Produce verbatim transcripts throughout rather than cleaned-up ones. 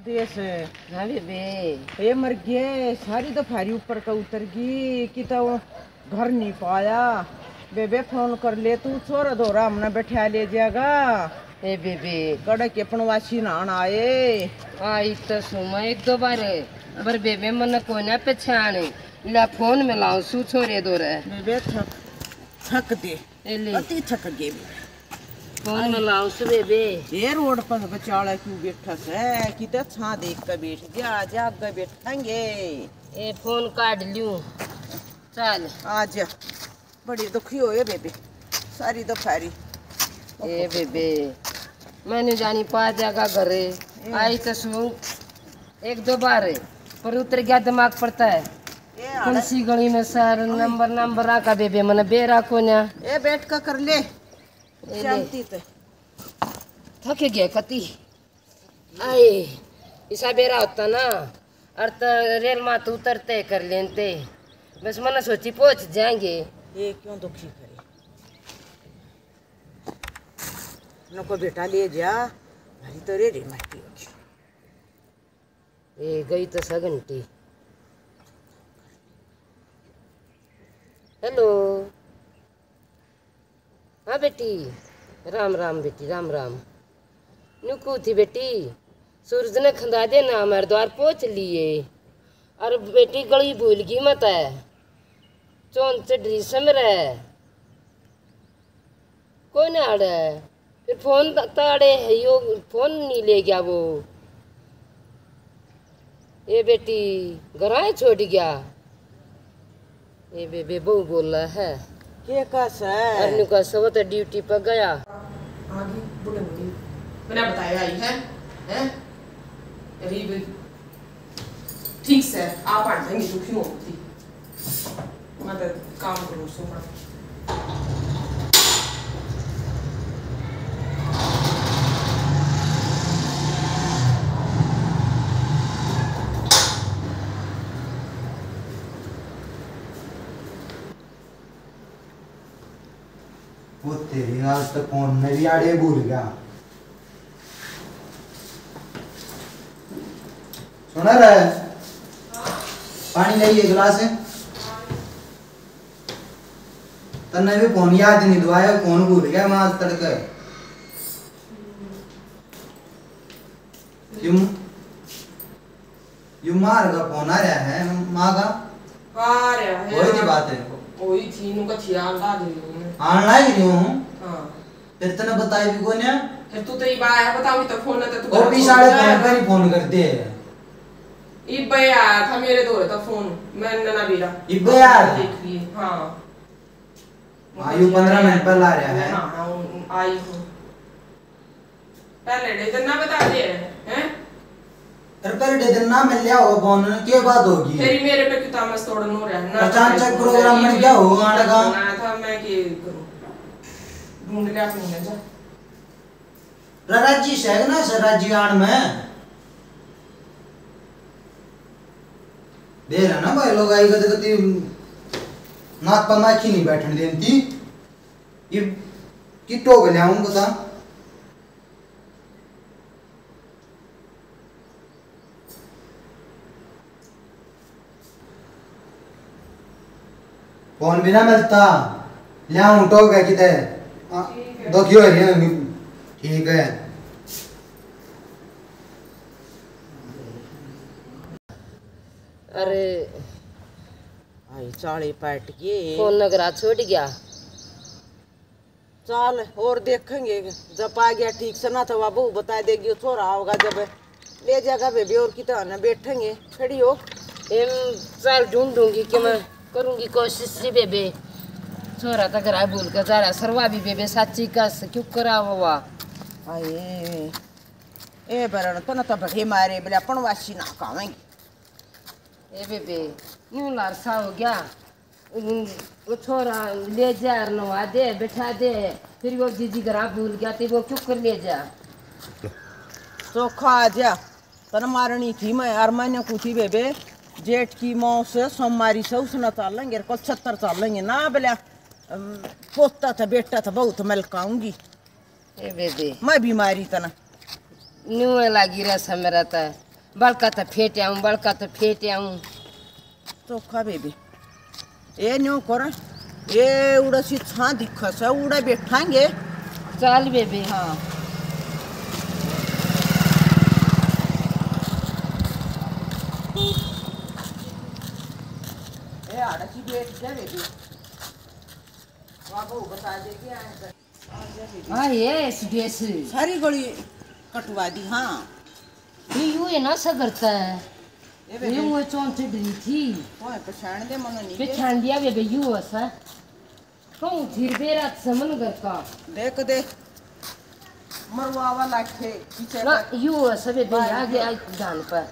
देश। हाँ बेबे। ये मर गए, सारी तो फारी ऊपर का उतर गई कि तो घर नहीं पाया। बेबे फोन कर ले तू, छोरा धोरा हमने बैठा ले जाएगा। ए बेबे। कड़क के पनवासी नहान आए। आई तो सुमा एक दो बार, पर बेबे मन कोना पहचान। ला फोन में लाऊं सू छोरे धोरे। बेबे थक, थक दे। ए ले। अति थक गए बेबे। फोन में लाऊं सू बेबे। ये रोड पर बेचारा क्यों बैठा से, किधर छां देख के बैठ जा, आजा आगे बैठेंगे। ए फोन काट लियूं। चल। आजा। बड़ी दुखी होए बेबे, सारी दोपहरी। ए बेबे, मैंने जानी पा जाएगा घरे। ए। आई तो सू एक दो बार, पर उतर गया दिमाग पड़ता है। ए, आले। कौन सी गली में सर, नंबर, नंबर आका बेबे, मने बेरा कोन्या। ए, बैठ का कर ले। ए, ले। शांति ते। थक गया कति। आए, इसा बेरा होता ना, और तो रेल मात उतरते कर लेते। बस मने सोची पहुंच जाएंगे। ये क्यों दुखी करे? नको बेटा ले जा, भारी तो रे रे माटी होगी। ए गई तो सा घंटी। हेलो। हाँ बेटी, राम राम बेटी, राम राम। नुकू थी बेटी, सूरज ने खंदा देना, हमारे द्वार पहुँच लिए। और बेटी गली भूल गई मत है, चौन चढ़ी समर है। कौन आड़े? फिर फोन त-, ताड़े है यो, फोन नहीं ले गया वो। ए बेटी, घरां छोड़ गया। ए बेबे, बहू बोला है। के कस है? अन्नू का सब तो ड्यूटी पर गया। आगी बुढ़ंगी। मैंने बताया ही है, हैं? गरीब। ठीक से, आप आ जाएंगे, दुखी हो थी। मैं तो काम करूँ, सो पड़ा। वो तेरी, आज तो फोन में भी आड़े भूल गया। सुना रहा है? पानी लाइए गिलास। तन्ने भी फोन याद नहीं दुआया, फोन भूल गया मैं आज तड़के। क्यों? यो मार का फोन आ रहा है, माँ का? आ रहा है। वही की बात है। वही थी, नु कथी आन लाग रही हूँ मैं। आन लाग रही हूँ? हाँ। फिर तने बताई भी कोन्या? फिर तू तो ये बात है, बताऊंगी तो फोन ना तो तू ऑफिस वाले फोन पर ही फोन करते हैं। इब्बे आया था मेरे दौरे तो फोन, मैं नना बेरा। इब्बे आया था? देख लिए, हाँ। हाँ, यो पन्द्रह मिनट पहला आ रहा है। हाँ, हाँ, आई हूँ। पहले दे दिन ना बता दे, हैं? अरे पहले दे दिन ना मिल लिया हो कौन, के बात होगी? तेरी मेरे पे क्यों तामस तोड़न हो रहा है? अचानक प्रोग्राम बन गया हो आने का। आया था, मैं के करूं? ढूंढ लिया, ढूंढ ले जा। रा-, राजी से है ना, सर, राजी आन में। देर है ना भाई, लोग आई कदे कदे नाक पर माखी नहीं बैठन देती। ये कितो के ल्याऊं बता। फोन भी ना मिलता, ल्याऊं टोक है किते। आ, ठीक है। दुखी हो रही है। ठीक है। अरे भाई, चाली पाट के। फोन नगरा छोड़ गया। चाल, और देखेंगे, जब आ गया ठीक से ना, तो वो बहू बता देगी, वो छोरा आओगा जब ले जाएगा बेबी, और कितना ना बैठेंगे, खड़ी हो। एम, चाल ढूंढूंगी कि मैं करूंगी कोशिश सी बेबे। छोरा तो घर भूल के जा रहा, सरवा भी बेबे साची कस क्यों करा हुआ। आए, ए बरण, तो ना तो बड़े मारे, बोले अपन वासी ना खावेंगे। ए बेबे, न्यू लारसा हो गया। उन, वो छोरा ले जा, नवा दे, बैठा दे, फिर वो जीजी घरा भूल गया, ते वो क्यों कर ले जा? चोखा आ जा, तन मारनी थी मैं, और मैंने कुछ ही बेबे, जेठ की मौत से सोमवारी से उसने चालेंगे, कल छत्तर चालेंगे ना, बोला, अम, पोता था, बेटा था, बहुत मलकाऊंगी। ए बेबे। मैं बीमारी तना। न्यू लागी रहा सा मेरा ता। बलका तो फेट आऊं, बलका तो फेट आऊं। चोखा बेबे, ए न्यू कर, ए उड़ा सी छां दिखा से, उड़ा बैठांगे। चल बेबे। हाँ। ए आड़ा सी बैठ जा बेबे। बाबू बता दे कि आए कर। हाँ, ये सुदेश। सारी गली कटवा दी, हाँ। ये यू है ना, सा करता है। ये बेबे। ये वो चौंच डली थी। ओए, पहचान दे, मनो नहीं। पहचान लिया बेबे, यू है सा। कहूँ फिर बेरा समन घर का। देख दे। मरवा वाला खे, पीछे ना, तक। यू है सा बेबे, भाई, आगे यू। आज धान पर।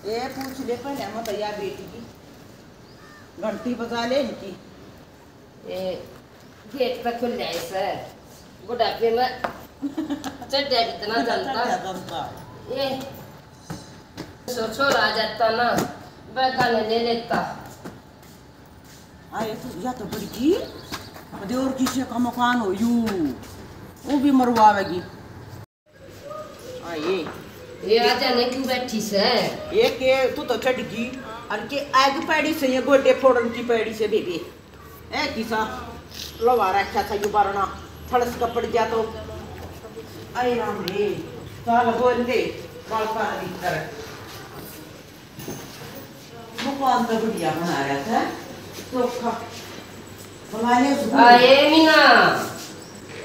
ए पूछ ले पहले मत या बेटी की, घंटी बजा ले इनकी। ए गेट पे खुल जाए सर, बुढ़ापे में चढ़ा भी इतना जनता। चढ़ा जनता। ए सो छोरा आ जाता ना, बैगा ने ले लेता। अरे तू या तो बड़की देवर किसी का मकान हो यू, वो भी मरवावेगी। हाँ, ये ये आजा ने क्यों बैठी से? ये के तू तो चढ़ गई, और के आग पैड़ी से, ये गोडे फोड़न की पैड़ी से बेबे। ए किसा लोहा रखा था यू बारना, थड़स का पड़ गया तो। अरे राम रे, चल बोल दे, बाल का भीतर। मकान तो बढ़िया बना रहा था, चोखा। बुला ले उसको। आए मीना,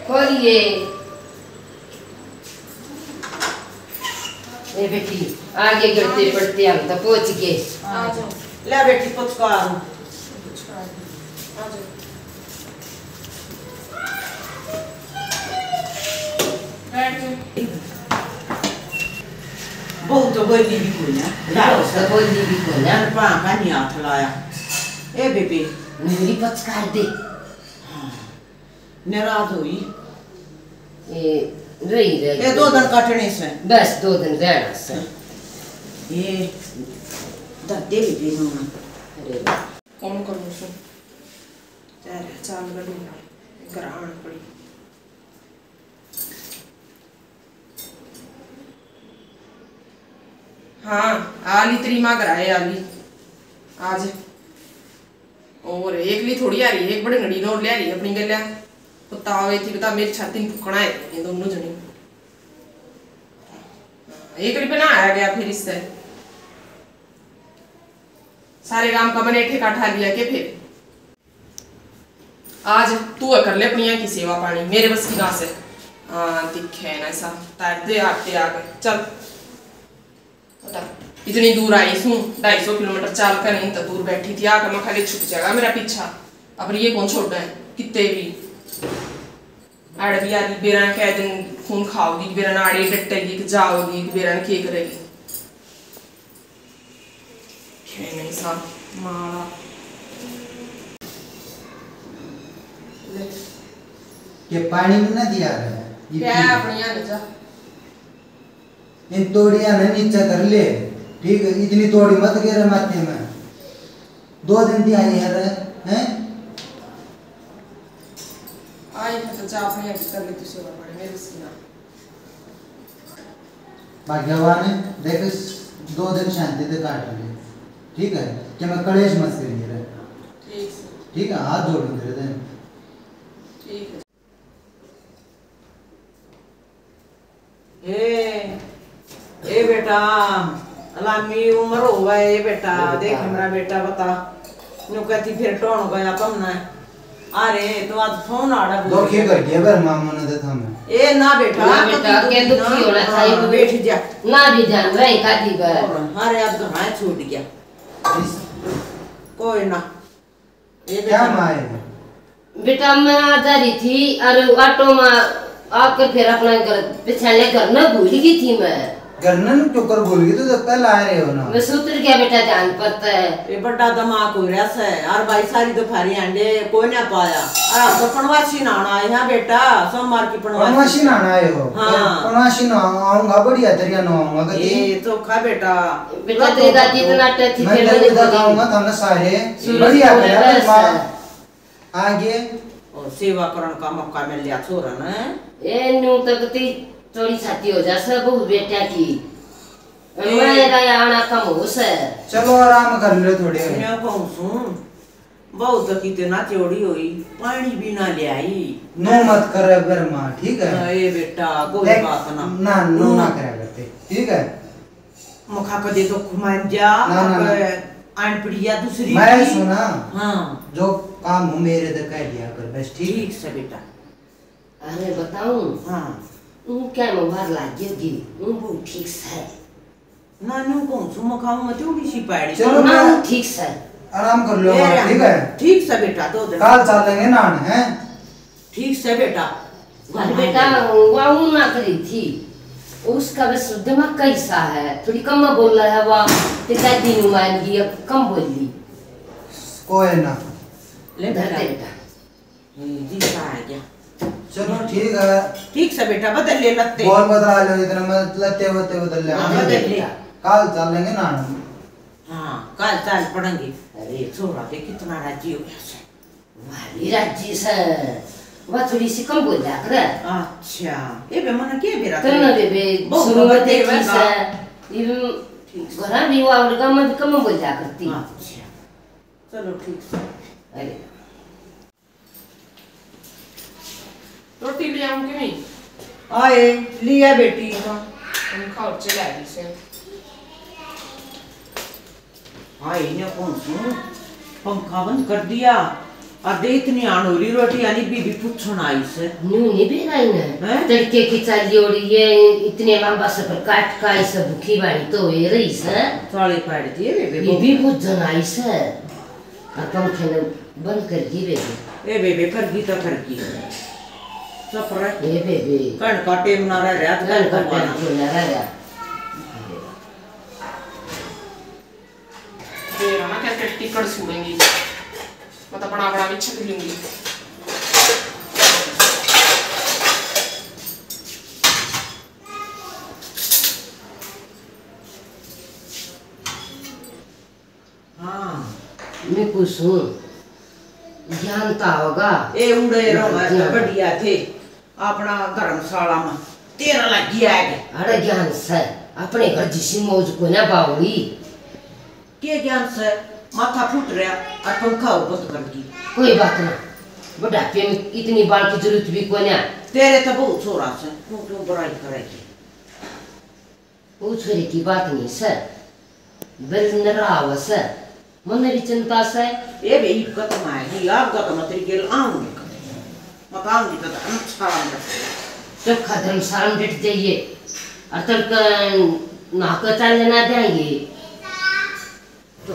खोलिए। ए बेटी, आगे गिरते पड़ते हम तो पहुंच गए। आ जाओ। ले बेटी, पुचकार। पुचकार। आ जाओ। बैठ जाओ। बहुत तो बोली भी कोई ना। बहुत तो बोली भी कोई ना। पाँव का नहीं हाथ लाया। ए बेबे। मेरी पचकार दे। हाँ। नाराज हुई। ए, रही, रही, ए, दो रही। दिन काटने से। बस, दो दिन रहना से। ये दर्दे भी दे दूंगा। अरे। कौन करूँ सो? चाल गली ना, घर आना पड़ी। हाँ, आली तेरी माँ घर आए, आली। आज। और एकली थोड़ी आ रही है, एक बड़ी घड़ी और ले आ रही है अपनी गल्या। कुत्ता आवे थी, बता, मेरी छाती में फूकना है ये दोनों जने। हाँ, एकली पे ना आया गया फिर इससे। सारे काम का मैंने ठेका ठा लिया के फिर। आज तू है कर ले अपनी यहाँ की सेवा पानी, मेरे बस की ना से। हाँ, दिखे ना ऐसा। तार दे आते आ गए। चल। बता, इतनी दूर आई सूं, ढाई सौ किलोमीटर चाल कर नहीं तो दूर बैठी थी, आकर मैं खाली छुट जाएगा मेरा पीछा। अब ये कौन छोड़ है, कितने भी। आड़ भी आदि बेरा के दिन खून खाओगी, बेरा आड़े डटेगी, कि जाओगी, कि बेरा के करेगी। खेने सा माला। ले। के पानी में ना दिया है? ये क्या पी। अपनी यहाँ ले जा। इन तोड़िया ने नीचे कर ले, ठीक है? इतनी तोड़ी मत गिरे माथे में। दो दिन थी आई है रे, हैं? आई है तो चाह अपनी यहाँ कर ले, तू सेवा पड़े, मेरे से ना। भाग्यवान है, देख, दो दिन शांति से काट लिए, ठीक है? कि मैं कलेश मत करिए रे। ठीक से। ठीक है, हाथ जोड़ तेरे दिन। ठीक है। ए, ए बेटा, अलामी उम्र हो गए, ए बेटा, ए बेटा। देख मेरा बेटा, बता। न्यू कहती फिर टोन गया तुमने। अरे, तो आज फोन आड़ा बोल दो की गया। कर दिया फिर मामा ने देखा मैं। ए ना बेटा, ना तो बेटा, तू के दुखी दुखी ना, होना हाँ, चाहिए। बैठ जा। ना भी जान रही कादी पर। और, अरे, आज तो हाँ छूट गया। इस कोई ना। ये क्या बेटा। माँ है? बेटा, मैं आ जा रही थी, अरे, ऑटो में आकर फिर अपना घर, पिछले घर ना भूल गई थी मैं। घर ना क्यों कर भूल गई? तू तो कल आ रहे हो ना। मैं सुतर गया बेटा, ध्यान पड़ता है। ये बड़ा दिमाग हो रहा से, और भाई सारी दोपहरी आंडे कोई ना पाया। और आप तो पनवासी नहाना आए हैं बेटा, सोमवार की पनवासी। पनवासी नहाना आए हो? हाँ। पनवासी नहाऊंगा, बढ़िया तरिया नहाऊंगा कती। ये चोखा बेटा। बेटा, तेरी दादी तो नाटे थी, मैं फिर तेरी दादी। खाऊंगा थाने सारे। सुरेश बढ़िया बोले बेटा, बस। माँ। आगे। और सेवा करण का मौका मिल लिया छोरा ने। ए, न्यू तक ती चोरी छाती हो जा सब बहू बेटिया की। ए। मैं राय आना कम हो से। चलो, आराम कर लो थोड़े। मैं कहूँ सूं, बहुत किते ना चोरी हुई, पानी भी ना ले आई। नो मत कर अगर माँ, ठीक है? ए बेटा, कोई देख, बात ना। ना, नो हम्म। ना करा करते, ठीक है? मखा कदे तो घुमान जा, ना, ना, ना। अब आन पड़िया दूसरी मैं की। सुना, हाँ। जो काम हो मेरे तो कह दिया कर, बस, ठीक है? ठीक से बेटा। अरे बताऊं? हाँ। ऊ क्या मुहार लाग गई, ऊ बहुत ठीक से। ना, न्यू कहूँ सु, मखाऊं मैं थोड़ी सी पाड़ी। चलो, ना, मैं ऊ ठीक से। आराम कर लो, ए, ठीक है? ठीक से बेटा, दो दिन। काल चलेंगे नान, हैं? ठीक से बेटा। अरे बेटा, वाऊ ना करी थी, उसका बस दिमाग कैसा है, थोड़ी कम बोल रहा है, वाह, ते दादी नु मान गई, अब कम बोल ली। कोई ना। ले धर बेटा, दे। बेटा। हम्म, जी सा आ गया। चलो, ठीक है। ठीक से बेटा, बदल ले लत्ते। बोल बदला लो, इतना मैं लत्ते वत्ते बदल ले। हाँ, बदल ले। काल चलेंगे नान। हाँ, काल चाल पड़ेंगे। अरे, छोरा के कितना राजी हो गया से। वाली राजी से, वह थोड़ी सी कम बोल जा करे। अच्छा, ये बे मना के बेरा तन्ने करे? बेबे, बहुत शुरू में बदल देखी से, ये ठीक से। घरा भी वो और गाँव में भी कम बोल जा करती। अच्छा, चलो ठीक से। अरे। रोटी ले आऊं कि नहीं? आए, लिया बेटी। हम खाओ, चला दी से। हाँ, इन्हें कौन सुन, पंखा बंद कर दिया। और दे इतनी आन हो रही रोटी, यानी बीबी पूछण आई से। न्यू नहीं बेरा इन्हें। हैं? तड़के की चाली ओड़ी है, इतने लंबा सफर काट का आई से, भूखी बाड़ी तो हो रही से। चाले पाड़ दिए बेबे, बीबी बहुत। पूछण आई से। और पंखे ने बंद कर दी बेबे। ए बेबे, कर दी तो कर दी। चुप रह। ए बेबे। कण का टेम ना रह रहा, कण का टेम ना रह रहा। तेरा ना क्या, क्या टिकट सुनेंगी, मैं तो बना बना के छक लूंगी। हाँ। मैं कुछ हूँ, ज्ञान तो होगा। ए उड़े रहो, ज्ञान। बढ़िया थे। अपना धर्मशाला में तेरा लगी आएगा। अरे ज्ञान से, अपने घर जिसी मौज को ना बावली। के ज्ञान से, माथा फूट रहा और पंखा हो बंद कर दी। कोई बात ना, बुढ़ापे में इतनी बाल की जरूरत भी कोन्या। तेरे तो बहुत छोरा से, क्यों, क्यों बुराई करेगी? वो छोरे की बात नहीं से, बिल नरा आवे से, मन्ने भी चिंता से। ए बे, इब खत्म आएगी, आप खत्म तेरी गेल आऊंगी। मत आऊंगी तो धर्मशाला में। चोखा धर्मशाला में डट जाइए, और तड़के नहा के चाले ना जाएंगे। तो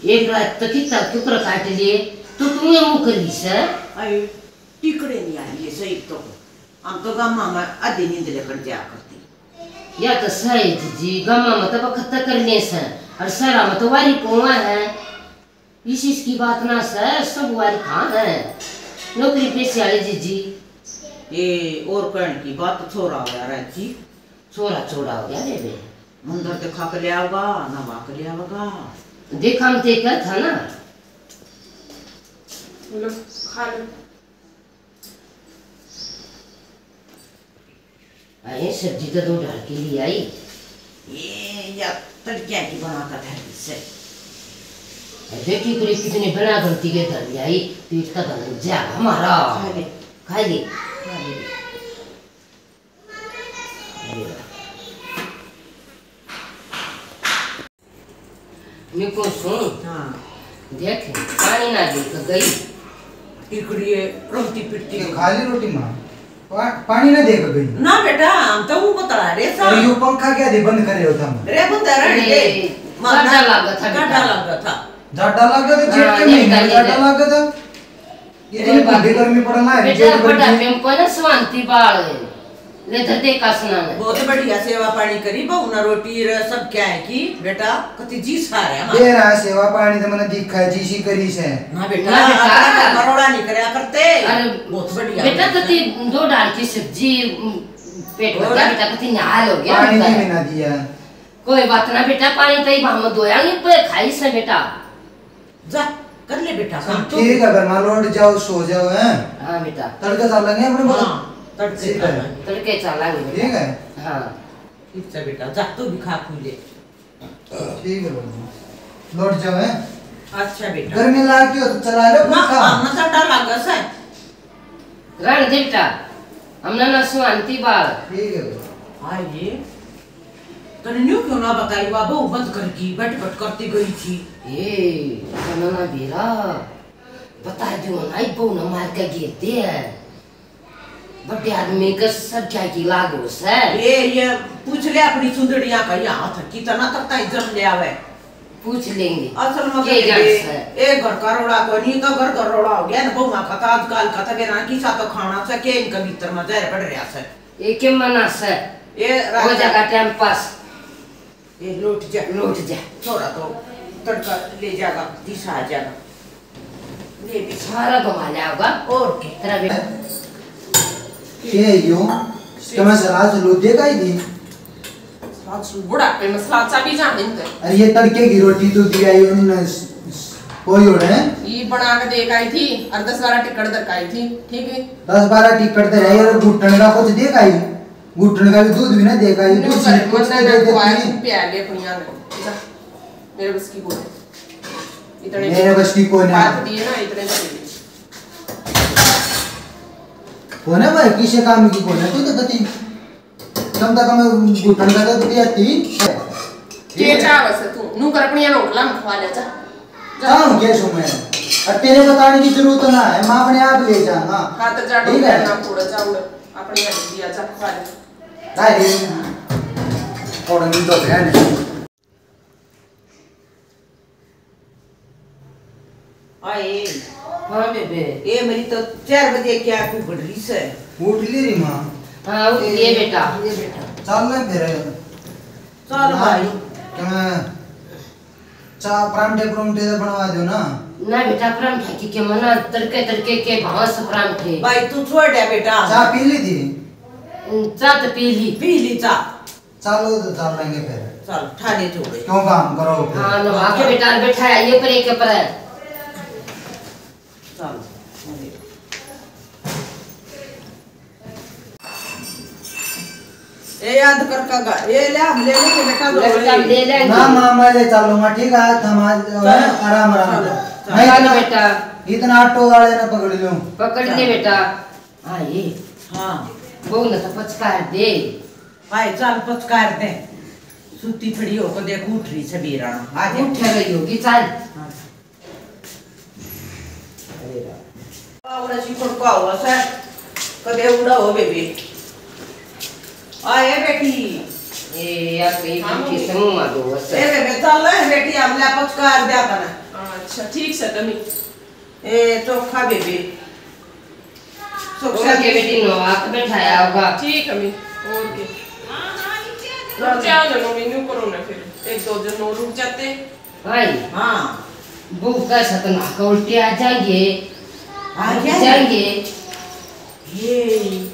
एक रात तो कितना कुकर काट लिए, तो तू ये मुंह कर ली से। अरे, टिकड़े नहीं आ रही है सही तो। हम तो गामा में आधी नींद लेकर जाया करती। या तो सही जीजी, गामा में तो बखत कर ले से, और शहरा में तो वारी कुआं है। इस, इसकी बात ना से, सब वारी कहाँ है? नौकरी पेशे वाले जीजी। ये और कहने की बात, छोरा हो गया राजी। छोरा छोरा हो गया रे बे। मंदिर दिखा के ले आओगा, नवा के ले आओगा। देखा हम ते क्या था ना। लो, खा लो। अरे सब्जी तो दो ढाल के ले आई। ये या तड़किया की बना कर धर दी से। अरे देखी पूरी कितनी बना गलती के धर ले आई, पेट का बन जा हमारा। खा ले। खा ले। खा ले। मैं को सुन। हाँ। देख, पानी ना दे के गई। टिकड़ी है, रोटी पिटती ये है। खा ली रोटी माँ। पा-, पानी ना दे के गई। ना बेटा, हम तो वो बता रहे सा। अरे यो पंखा क्या दे बंद करे हो तुम? रे बंद रहने दे। ए, माँ, जाडा ना, लागा था जाडा बेटा। लागा था। जाडा लागा था, जेठ हाँ, के महीने में जाडा लागा था। इतनी बूढ़ी गर्मी पड़ना है, बेटा, जेठ बड़ा गर्मी। प्रेम को ना स्वांति बाल है। ले धर दे कासना ने। बहुत बढ़िया सेवा पानी करी, बहू ना रोटी रे सब क्या है की, बेटा, कति जी सा रहा है हमारा। दे रहा है सेवा पानी तो मैंने दिखा है, जी सी करी से। ना बेटा, ना बेटा। अपना घर मरोड़ा नहीं करया करते। अरे, बहुत बढ़िया। बेटा, कति दो डाल की सब्जी, उम, पेट भर गया और? बेटा, कति निहाल हो गया पानी अंदर। भी ना दिया। कोई बात ना बेटा, पानी तो ही हम दोयांगे पे खाई से बेटा। जा, कर ले बेटा, काम तो। ठीक है, फिर माँ लौट जाओ, सो जाओ, हैं? हाँ बेटा। तड़के चलेंगे अपने बगल। हाँ, तड़के ठीक है। चलेंगे। तड़के चलेंगे बेटा। ठीक है। हाँ। ठीक है बेटा, जा तू भी खा खू ले। ठीक है बाबू, लौट जाओ, हैं? अच्छा बेटा। गर्मी लाग गई हो तो चला लो ना, पंखा। हाँ, मजा डर लगा से। रहने दे बेटा, हमने ना सुहानती बाल। ठीक है बाबू। हाँ, ये तने न्यू क्यों ना बताई, वा बहू बंद कर गई, बट बट करती गई थी। ए, तने ना बेरा, बता दो ना, ई बहू ना मार के घेरते हैं। बड़े आदमी के सब क्या की लाग हो से। ये, ये पूछ ले अपनी सुंदड़िया का, यहाँ तक कितना तक ताई जम ले आवे। पूछ लेंगे। असल में के तो जान ये से। एक घर का रोड़ा कोनी, तो घर का रोड़ा हो गया ना, बहुआ का तो आजकल का तो बेरा किसा तो खाना से के इनका भीतर में जहर पड़ रहा से। ये के मना से? ये हो रात जाएगा टाइम पास। ये लौट जा। लौट जा। थोड़ा तो तड़का ले जाएगा, दिशा आ जाएगा। ये भी सारा घुमा ले आओगा। और के? तेरा भी के यो? तुम्हें सलाह से लो देगा ही नहीं। आज बुढ़ापे में सलाद सा भी जाने दे। अरे ये तड़के की रोटी तो दिया ही उन्होंने स-, स-, कोई ओढ़े? ये बना के दे के आई थी और दस बारह टिकट धर के आई थी, ठीक है? दस बारह टिकट तो है यार, घुटन का कुछ देगा ही? घुटन का भी दूध भी ना देगा ही, न्यू दूध कर, सीट कुछ मरना दे ना देती खुआ, है। प्या ले अपनी आंगन। जा, मेरे बस की बोल। इतने मेरे बस की कोई ना। बात दिए ना, इतने से। कोने भाई, किसे काम की कोने, तू तो गति। कम से कम घुटन का तो दिया तीन। के चाह बस तू, नू कर अपनी नोट लाम खवा ले जा। जा। काम के सो मैं? और तेरे बताने की जरूरत ना है, मैं अपने आप ले जाऊंगा। हाँ, तो जा ठीक है। डॉक्टर ना थोड़ा जा उड़, अपनी आप दिया जा खवा ले। अरे, थोड़ा नहीं तो है नहीं। आए। हाँ बेबे। ए मेरी तो चार बजे क्या कुकड़ रही से। उठ ली री माँ। हाँ, उठ ए, लिए बेटा। ये बेटा। चल ले फिर। चल हाँ, भाई। क्या मैं चा-, परांठे परांठे तो बनवा दो ना। ना बेटा, परांठा की के मना, तड़के तड़के के भाव से परांठे। भाई तू छोड़ दे बेटा। चा पी ली थी? हम्म, चा तो पी ली। पी ली चा। चलो तो चल लेंगे फिर। चल, ठाने छोड़े। क्यों काम करो फिर? हाँ, नहा के बेटा बैठा है, ये पर एक पर है। चल, ए याद कर का गा-, ए ले, हम ले लेंगे बेटा, दो ले बेटा, हम ले लेंगे। ना, माँ, मैं ले चलूंगा, ठीक है? थम आज, चल, आराम, आराम चल, से। चल। मैं चल इतना, बेटा। इतना ऑटो वाले ने पकड़ लूं। पकड़ ले चल। बेटा। हाँ, ये। हाँ। बहू ने तो पचकार दे। भाई, चल, पचकार दे। सुती पड़ी हो को देख, उठ रही सवेरा। आ जा। उठ रही होगी, चल। हाँ। अरे राम। आवड़ा सी फड़का हुआ सै, कदे उड़ा हो बेबे। आ, ए बेटी। ए, या कहीं हाँ, बेटी मम्मी। समूह मा दो बस। ए बेबे, चल, ए बेटी, हम ले पचकार दिया करना। अच्छा, ठीक से तमी। ए, चोखा बेबे। चोखा और के बेटी नवा के बैठाया होगा। ठीक है, मम्मी, और के। रुक जाओ ना, मम्मी, न्यू करो ना फिर। एक दो जन और रुक जाते। भाई। हाँ। बहू का सतना का उल्टे आ जाएंगे। आ रुक जाएंगे। जाएंगे। ये।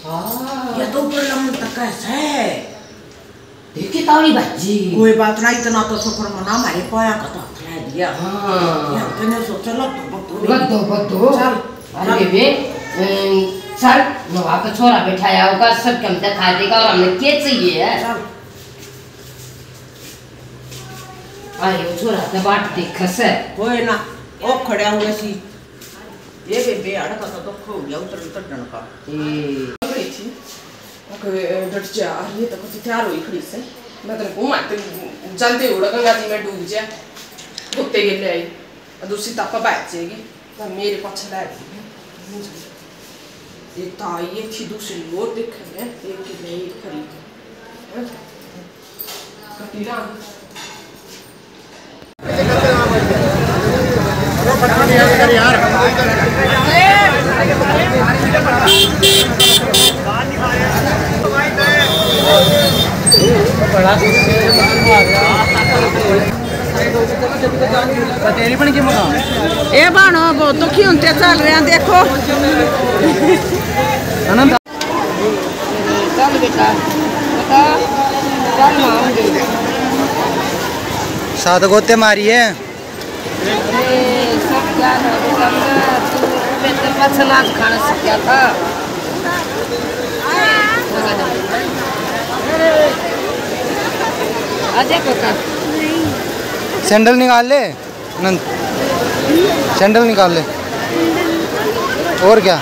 हाँ। ये तो ऊपर लम तक है। देखी ताली बज्जी। कोई बात ना, इतना तो शुक्र मना, हमारे पाया का तो हाथ ला दिया। हाँ। यार, तने सोचा लग तो बतो। बतो, बतो। चल, अरे चल। बेबे, अम, चल, नवा का छोरा बैठाया होगा, सब कम तक खा देगा और हमें क्या चाहिए है? चल। अरे वो छोरा तो बाट देख से। कोई ना, ओ खड़ा हुआ सी। ये बेबे, अड़ का तो दुख हो गया, उतर, उतर डन का। ए। खड़ी थी। ओके, डट जा, ये तो कुछ तैयार हुई खड़ी से। मैं तेरे को मारते जानते उड़ा गंगा जी में डूब जा। कुत्ते के ले आई। और दूसरी तापा बैठ जाएगी। तो मेरे पाछे बैठ गई। एक तो आई, एक थी दूसरी और देखेंगे। एक की नहीं, एक खड़ी। हैं? कटी राम। ए भाणो, बहुत दुखी होते चल रहे हैं, देखो। आनंद। चल बेटा, बता, चल माँ। सात गोते मारी है। अरे, सब क्या है, सब तू बेटे पाछे नाच खाना सीखा था। आजा कोका। सैंडल निकाल ले। अनंत, सैंडल निकाल ले। और क्या?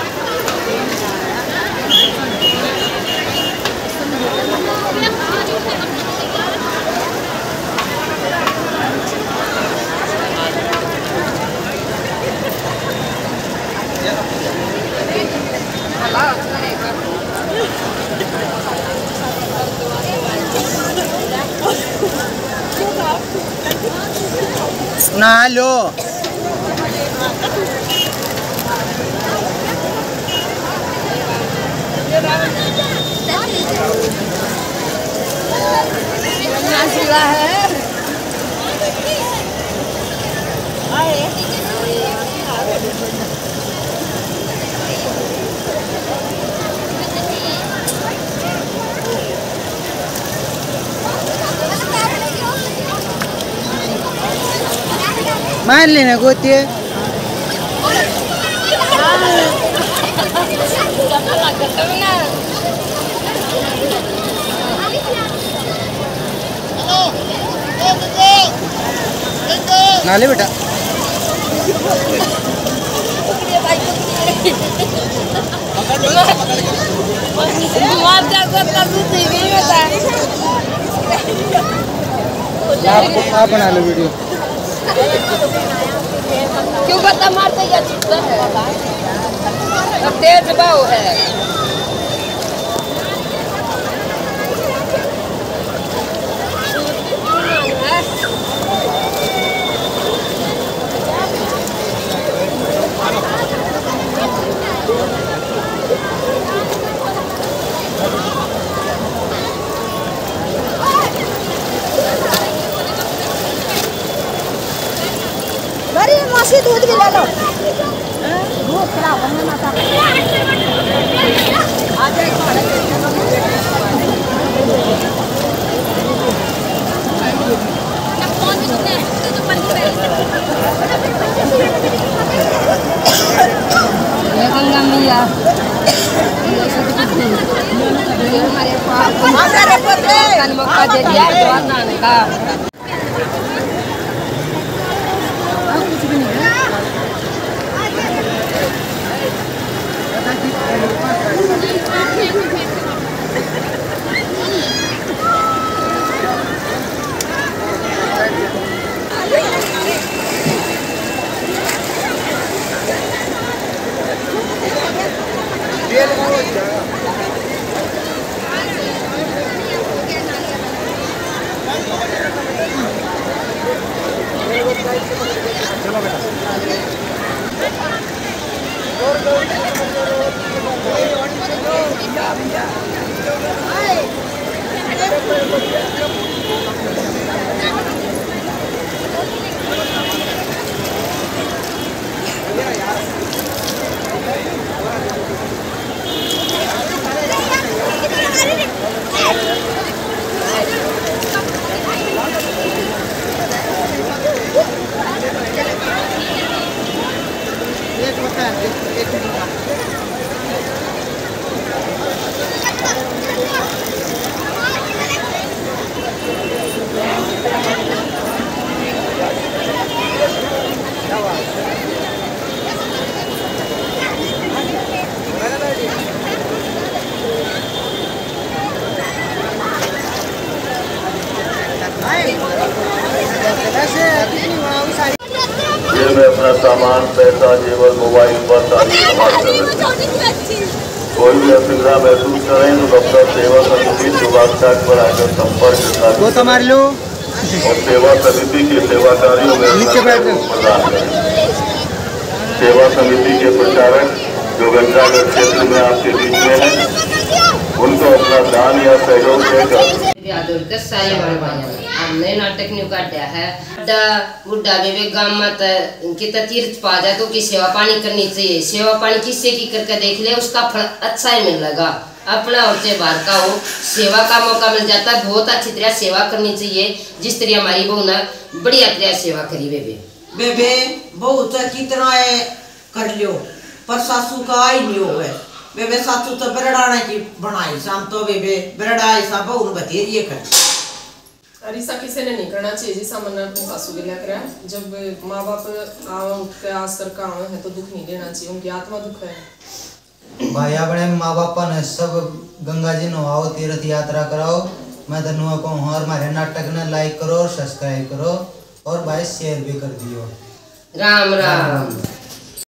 ना लो। मान लेना गोती है। ना ले बेटा। आप, आप बना लो वीडियो। क्यों बता मारते, क्या चीज है? और तेज भाव है। अरे मासी, दूध भी ले लो। ये गंगा मैया, ये सतगुरु, ये हमारे पाप का मौका दे दिया, भगवान नानक का। ये मैं अपना सामान, पैसा, जेवर, मोबाइल, पर्स आदि संभाल कर रखें। कोई भी असुविधा महसूस करें तो दफ्तर सेवा समिति दुबाग चौक पर आकर संपर्क कर वो तो मार लो। और सेवा समिति के सेवा कार्यों में अपना नीचे बैठ जाओ। सहयोग प्रदान करें। सेवा समिति के प्रचारक जो घंटाघर क्षेत्र में आपके बीच में हैं, उनको अपना दान या सहयोग देकर। दस साल वाले भाई, हमने नाटक न्यू काटा है। बुढ़ा भी वे गाम में त कितना तीर्थ पा जाए तो की सेवा पानी करनी चाहिए। सेवा पानी किससे की करके देख ले, उसका फल अच्छा ही मिलेगा। अपना और त्योहार का हो, सेवा का मौका मिल जाता है, बहुत अच्छी तरह सेवा करनी चाहिए। जिस तरह हमारी बहू ने बढ़िया तरह सेवा करी बेबे। बेबे, बहू तो कितना है कर लियो, पर सासू का ही नहीं होवे। बेबे, सासू तो बरड़ाने की बनाई शाम तो बेबे, बरड़ाए सा बहू ने बतेरिए कर। और ऐसा किसी ने नहीं करना चाहिए जिसा मन अपनी सासू के लिया करे। जब माँ बाप आवे उठ के आस करके आवे हैं तो दुख नहीं देना चाहिए, उनकी आत्मा दुख है। भाई, अपने माँ बापा ने सब गंगा जी नहाओ, तीर्थ यात्रा कराओ। मैं धनुआ को हूँ, और हमारे नाटक ने लाइक करो और सब्सक्राइब करो, और भाई शेयर भी कर दियो। राम राम।